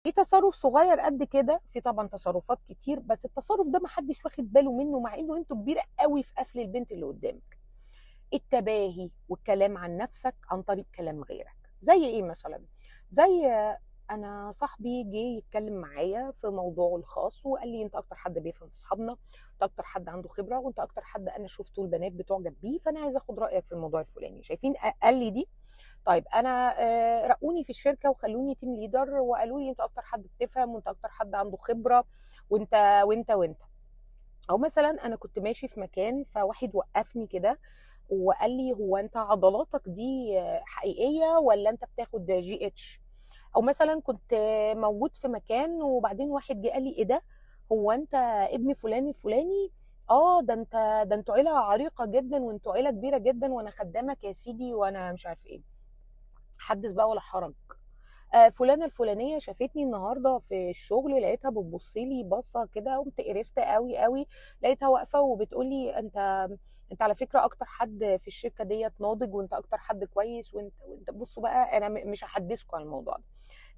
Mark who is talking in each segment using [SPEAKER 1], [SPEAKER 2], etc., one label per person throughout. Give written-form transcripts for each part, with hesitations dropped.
[SPEAKER 1] في تصرف صغير قد كده، في طبعا تصرفات كتير، بس التصرف ده محدش واخد باله منه مع انه قيمته كبيرة قوي في قفل البنت اللي قدامك. التباهي والكلام عن نفسك عن طريق كلام غيرك. زي ايه مثلا؟ زي انا صاحبي جه يتكلم معايا في موضوعه الخاص وقال لي انت اكتر حد بيفهم في اصحابنا، انت اكتر حد عنده خبره، وانت اكتر حد انا شفته البنات بتعجب بيه، فانا عايز اخد رايك في الموضوع الفلاني. شايفين قال لي دي؟ طيب انا رقوني في الشركة وخلوني team leader وقالوا لي انت اكتر حد بتفهم وانت اكتر حد عنده خبره وانت وانت وانت. او مثلا انا كنت ماشي في مكان فواحد وقفني كده وقال لي هو انت عضلاتك دي حقيقية ولا انت بتاخد GH؟ او مثلا كنت موجود في مكان وبعدين واحد جه قال لي ايه ده، هو انت ابن فلان الفلاني؟ ده انت، ده انتوا عيله عريقة جدا وانتوا عيله كبيرة جدا وانا خدامك يا سيدي وانا مش عارف ايه. حدث بقى ولا حرج. فلانه الفلانية شافتني النهارده في الشغل، لقيتها بتبص لي بصة كده، قمت قرفت قوي قوي، لقيتها واقفة وبتقول لي انت على فكرة اكتر حد في الشركة ديت ناضج، وانت اكتر حد كويس، وانت. بصوا بقى انا مش هحدثكم عن الموضوع ده.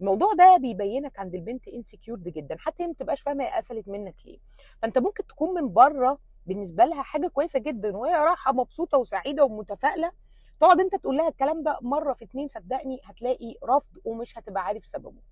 [SPEAKER 1] الموضوع ده بيبينك عند البنت insecured جدا، حتى هي ما بتبقاش فاهمه هي قفلت منك ليه. فانت ممكن تكون من بره بالنسبة لها حاجة كويسة جدا وهي رايحة مبسوطة وسعيدة ومتفائله، تقعد انت تقول لها الكلام ده مرة في اتنين، صدقني هتلاقي رفض ومش هتبقى عارف سببه.